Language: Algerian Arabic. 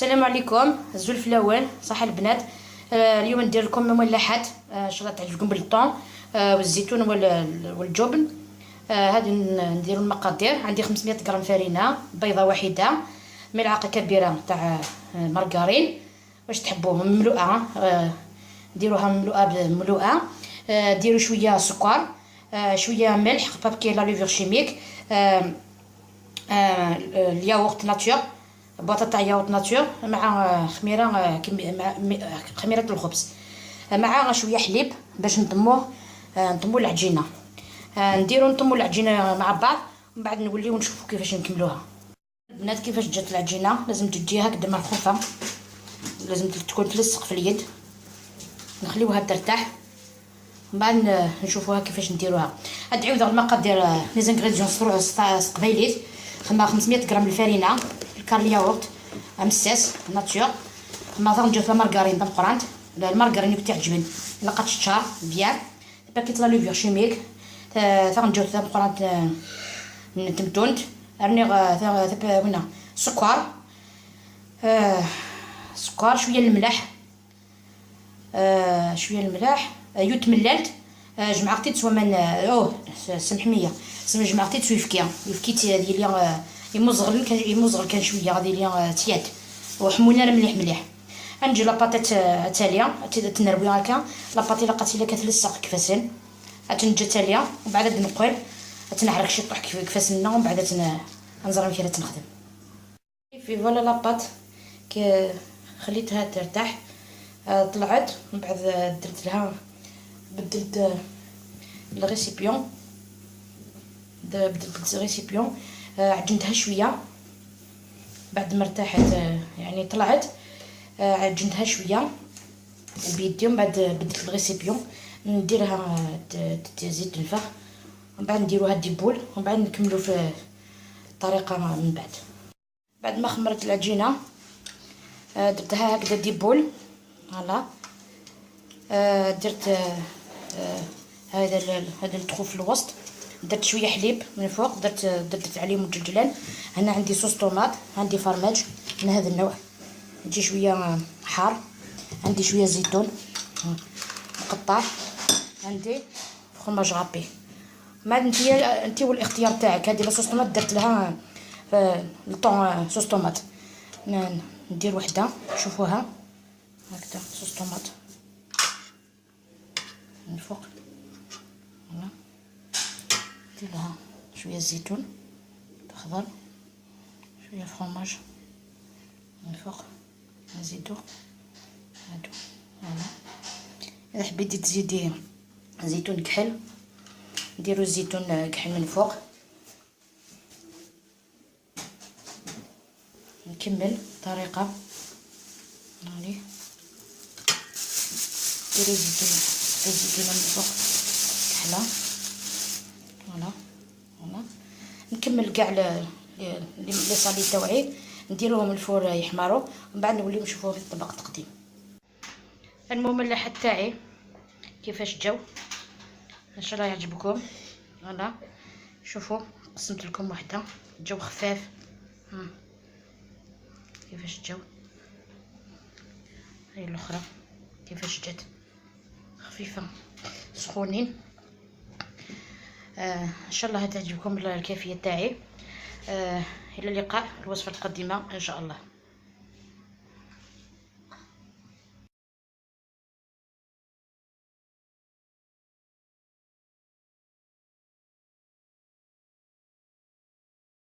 السلام عليكم، azul fellawen، صحة البنات. اليوم ندير لكم مملحات، ان شاء الله تعجبكم بال thon والزيتون والجبن. هذه نديرو المقادير. عندي 500 غرام فرينه، بيضة واحده، ملعقة كبيرة تاع مارغرين، واش تحبوه مملوءه، ديروها مملوءة مملوءه. ديروا شوية سكر، شوية ملح، paquet la levure chimique، ال yaourt nature، boîte تاع yaourt nature مع خميره، مع خميره الخبز، مع شوية حليب باش نطمو العجينه. نديرو نطمو العجينة مع بعض، ومن بعد نوليو نشوفو كيفاش نكملوها. البنات، كيفاش جات العجينه؟ لازم تجي هكذا مرخوفه، لازم تكون تلصق في اليد. نخليوها ترتاح، من بعد نشوفوها كيفاش نديروها. ادعيو المقادير، les ingrédients قبيليت: 500 غرام الفرينه، الكار الياغورت امساس nature، ما ثغنجو la margarine تمقرانت، المارغرين تعجبن لقات تشار bien، paquet la levure chimique، ثغنجو تمقرانت تمتونت، رني وينا سكر، سكر، شوية الملح، شوية الملح، يوت ملالت، جمعتي تسوى من اوه سمحميه جمعتي تسويفكيا يفكيت ديال يمزغل كان يمزغل كان شوية غادي لي tiède وحمونا مليح مليح. نجي la pâte تاليه تنروي هكا la pâte، الا قاتي كتلصق كفاسن تنجي تاليه، ومن بعد نقل تنحرك شي طوح كفاسنا، ومن بعد نزرم كي تنخدم في. voilà la pâte كي خليتها ترتاح، طلعت. من بعد درت لها، بدلت ال récipient، بدلت ال récipient، عجنتها شوية بعد ما ارتاحت، يعني طلعت، عجنتها شوية بيدي، ومن بعد بدلت ال récipient. نديرها تزيد تنفخ، ومن بعد نديروها des boules، ومن بعد نكملو في الطريقة من بعد. بعد ما خمرت العجينه، درتها هكذا des boules، voilà. درت هذا ال trou في الوسط، درت شوية حليب من فوق، درت عليهم الجلجلان. هنا عندي sauce tomate، عندي فرماج من هذا النوع يجي شوية حار، عندي شوية زيتون مقطع، عندي fromage râpé. ما انتي والاختيار تاعك. هذه la sauce tomate درت لها ال thon sauce tomate. ندير وحده، شوفوها هكذا، sauce tomate من فوق، voilà. ندير لها شوية زيتون اخضر، شوية فروماج من فوق، نزيدو هادو، voilà. اذا حبيتي تزيدي زيتون كحل، نديرو الزيتون كحل من فوق. نكمل الطريقه. هاني ديرو الزيتون، الزيتون من فوق كحلة، voilà voilà. نكمل كاع les salés تاوعي، نديروهم ال four يحمروا، ومن بعد نوليو نشوفوهم في الطبق التقديم. المملحات تاعي كيفاش جاو؟ ان شاء الله يعجبكم. voilà، شوفوا، قسمت لكم وحده. جاو خفاف. كيفاش جاو؟ هاي الاخرى كيفاش جات، خفيفه، سخونين. ان شاء الله تعجبكم الكيفية تاعي. الى اللقاء الوصفة القادمة ان شاء الله.